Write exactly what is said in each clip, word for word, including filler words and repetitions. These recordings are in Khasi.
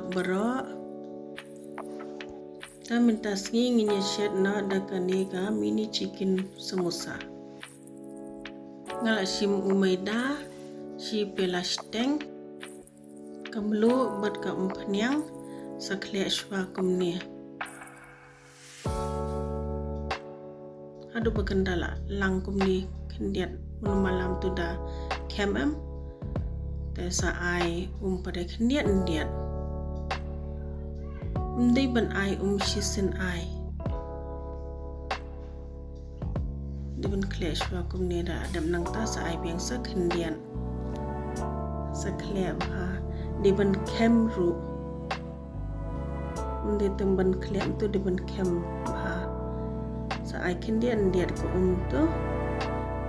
baroh. Te mynta sngi ngin ïa shet noh da kane ka mini chicken samosa. Nga la shim u maida shi pela shiteng, ka mluh bad ka umphniang, sa khleh shuwa kumne. Haduh ba kan da la lang kumne khyndiat, mynno malam tu da khem em. Te sa ai um pat khyndiat khyndiat. Ym dei ban ai um shisien ai. Dei ban khleh shuwa kumne, da dep nangta sa ai biang sa khyndiat. Sa khleh bha, dei ban khem ruh. Ym dei tang ban khleh, tu dei ban khem bha. Sa ai khyndiat khyndiat ka um tu.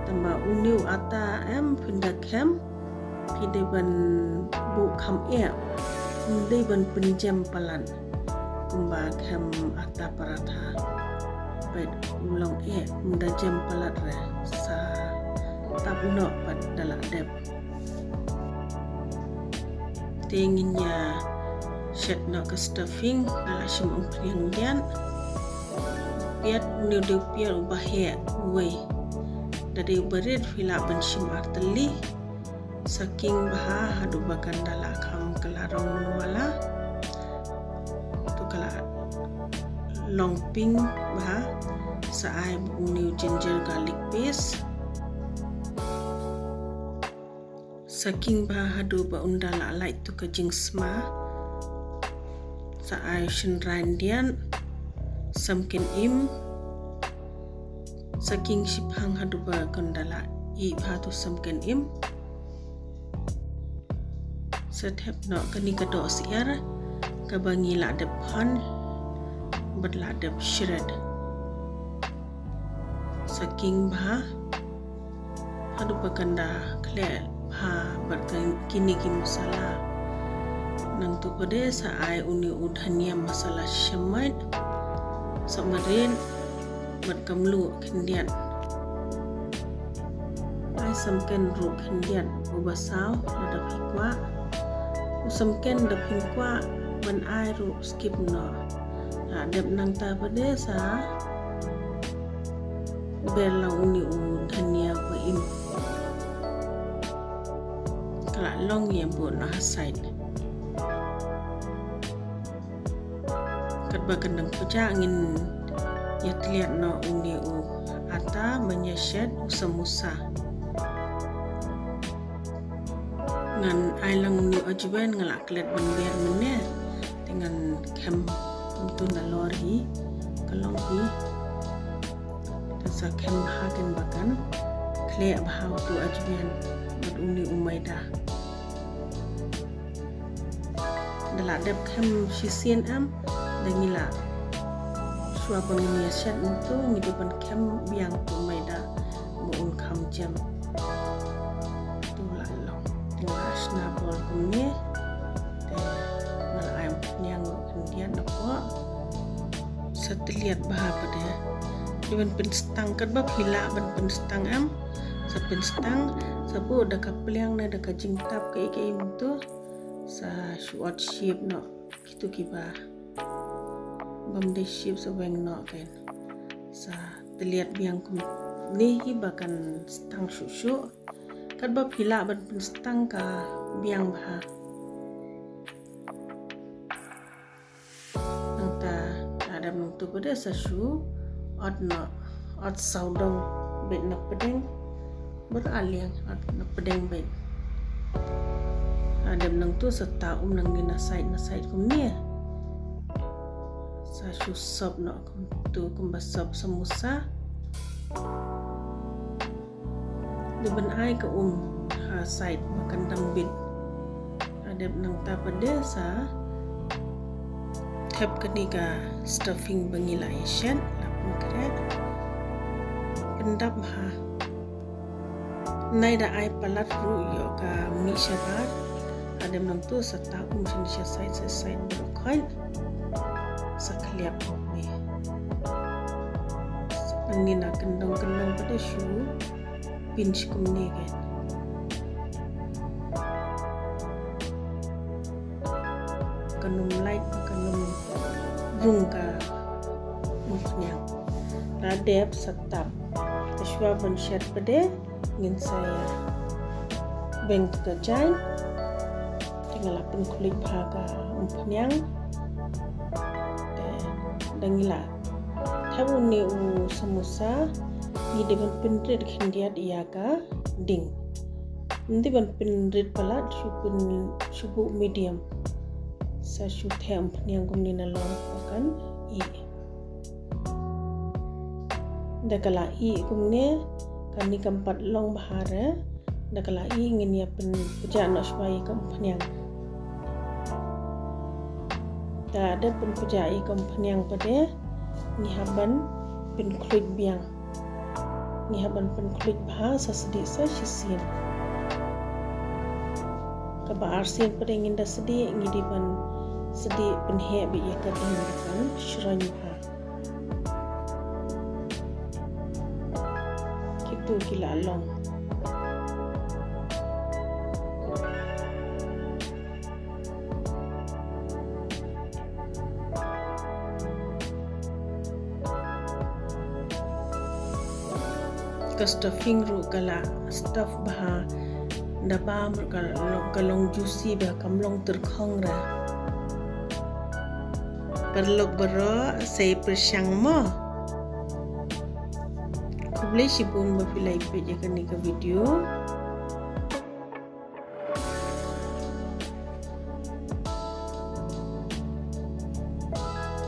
Tangba une u ata em phin da khem, phi dei ban buh kham eh. Ym dei ban pynjem palat kumba khem ata paratha. Peit u long eh, ym da jem palat re. Sa tap noh pat da la dep. Te ngin ïa shet noh ka stuffing, nga la shim umphniang khyndiat. Piat, une u dei u piat uba heh uwei. Da dei uba rit phi lah ban shim artylli. Sa king bha haduh ba kan da la kham ka la rong wala. Tu ka la long pink bha, sa ai une u ginger garlic paste. Sa king bha haduh ba un da la lait tu ka jingsma. Sa ai shynrai khyndiat, samken im. Sa king shiphang haduh ba kan da la ih bha tu samken im. Sa thep noh kane ka doh syiar kaba ngi la dep phon bad la dep shred. Sa king bha haduh ba kan da khleh bha bad kine ki masala. Nangtu pat de sa ai une u dhania masala shamoit, sa marin bad ka mluh khyndiat. Ai samken ruh khyndiat uba saw lada phi kwah. U samken da phi kwah ban ai ruh skip noh. La dep nangta pat de sa ber lang une u dhania ba im. Ka la long ïa buh noh ha side. Katba kan dang pjah ngin ïa tylliat noh une u ata ban ïa shet u samosa. Ngan ai lang une u ajwain, nga la klet ban ber mynne. Te ngan khem kumtu nalor hi ka long hi. Te sa khem bha ken ba kan khleh bha utu u ajwain bad une u maida. Da la dep khem shisien em, da ngi la, shuwa ba ngin ïa shet mynta ngi dei ban khem biang utu u maida ba un kham jem. Tu la long. Te nga la shna ball kumne. Te nga la ai umphniang khyndiat napoh. Sa tylliat bha pat de. Dei ban pynstang, katba phi lah ban pynstang em, sa pynstang. Sa buh da ka pliang ne da ka jingtap kaei kaei mynta. Sa shu ot shape noh kitu kiba bym dei shape, sa weng noh kein. Sa tylliat biang kumne hi ba kan stang shuh shuh. Katba phi lah ban pynstang ka biang bha. Nangta la dep nangtu pat de sa shu ot noh, ot sawdong beit na pdeng. Bad la liang ot na pdeng beit. La dep nangtu sa tah um nangne na side na side kumne. Sa shu sop noh kumtu kumba sop samosa. Dei ban ai ka um ha side ba kan dang bit. La dep nangta pat de sa thep kane ka stuffing ba ngi la ïa shet, la pynkhreh. Pyndap bha. Nai da ai palat ruh ïoh ka mih shabar. La dep nangtu sa tah um shane sha side sha side baroh khoit. Sa khlieh me. Sa pynnin na kyndong kyndong pat de shu pinch kumne kein. Kan Nym lait ba kan nym rung ka umphniang. La dep sa tap. Te shuwa ban shet pat de ngin sa ïa beng ka jaiñ. Te nga la pynkhuid bha ka umphniang. Te da ngi la thep une u samosa, ngi dei ban pynrit khyndiat ïa ka ding. Ym dei ban pynrit palat, shu pyn, shu buh medium. Sa shu thep umphniang kumne na long ba kan ih. Da ka la ih kumne, kane kam pat long bha re. Da ka la ih ngin ïa pynpjah noh shuwa ïa ka umphniang. Da dep pynpjah ïa ka umphniang pat de, ngi hap ban pynkhuid biang. Ngi hap ban pynkhuid bha sa sdieh sa shisien. Kaba arsien pat de ngin da sdieh, ngi dei ban sdieh pynheh beit ïa ka ding ba kan shroiñ bha. Kito ki la long. Ka stuffing ruh ka la stuff bha, da bam ruh ka long, ka long juicy bha, kam long tyrkhong re. Paralok baroh, sa ïa pyrshang mo. Khublei shibun ba phi la ïa peit ïa kane ka video.